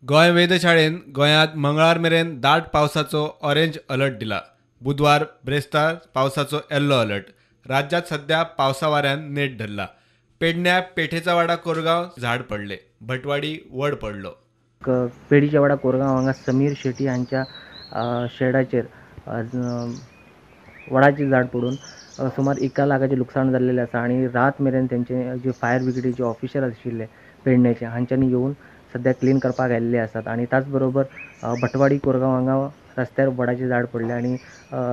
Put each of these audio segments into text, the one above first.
गोंय वेधशाळेन गोंयांत मंगळार मेरेन दाट पावसाचो ऑरेंज अलर्ट दिला. बुधवार ब्रेस्तार पावसाचो येल्लो अलर्ट. राज्यांत सध्या पावसा वाऱ्यान नेट धरला. पेडण्या पेठेचावाडा कोरगांव झाड पडले. भटवाडी वड पडलो. पेडीच्यावाडा कोरगांव हांगा समीर शेटी हांच्या शेडाचेर वडाचें झाड पडून सुमार 1 लाखाचें लुकसाण जाल्लेलें आसा आनी रात मेरेन तेंचे जे फायर ब्रिगेडीचे ऑफिसर आशिल्ले पेडणेचे हांच्यांनी येवन सद्या क्लीन करपाक आयिल्ले आसात. आनी त्याच बरोबर भटवाडी कोरगांव हांगा रस्त्यार वडाचें झाड पडलें आनी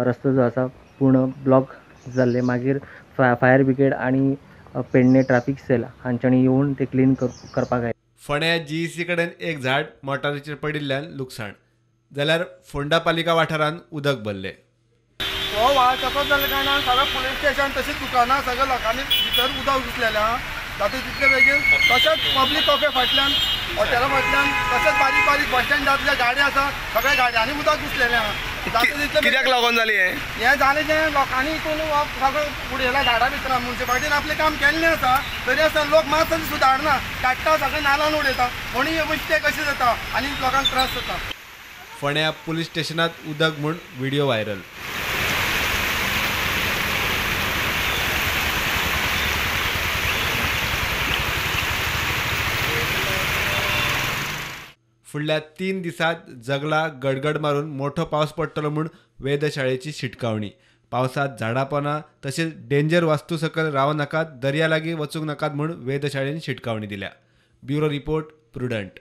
रस्तो जो आसा पूर्ण ब्लॉक जाल्ले. मागीर फायर ब्रिगेड आनी पेडणे ट्राफीक सेल हांच्यांनी येवन ते क्लीन करपाक आयले. फोंड्या जीईसी कडेन एक झाड मोटारीचेर पडिल्ल्यान लुकसाण, जाल्यार फोंडा पालिका वाठारांत उदक भरलें. हो व्हाळ तसोच जाल्ल्या कारणान सगळें पुलीस स्टेशन तशीच दुकानां सगळ्या लोकांनी भितर उदक घुसलेलें आहा. तातूंत तितले बेगीन तशेंच पब्लीक कॉफे फाटल्यान हॉटेला फाटल्यान तशेंच बारीक बारीक बस स्टँडांतल्या गाडी आसा सगळ्या गाडयांनी उदक घुसलेलें आहा. कित्याक लागून जालें हें? हें जालें जें लोकांनी हितून सगळें उडयलां झाडां भितर. मुन्सिपालिटीन आपलें काम केल्लें आसा तरी आसतना लोक मात सुदारना, काडटा सगळें नालान उडयता म्हणून हे मिस्टेक अशें जाता आनी लोकांक त्रास जाता. फोंड्या पुलीस स्टेशनांत उदक म्हूण व्हिडिओ व्हायरल. फुडल्या 3 दिसांत जगला गडगड मारून मोठो पावस पडटलो म्हूण वेधशाळेची शिटकावणी. पावसांत झाडां तशेंच डेंजर वास्तू सकयल रावं नाकात, दर्या लागीं वचूंक नाकात म्हूण वेधशाळेन शिटकावणी दिल्या. Bureau report, Prudent.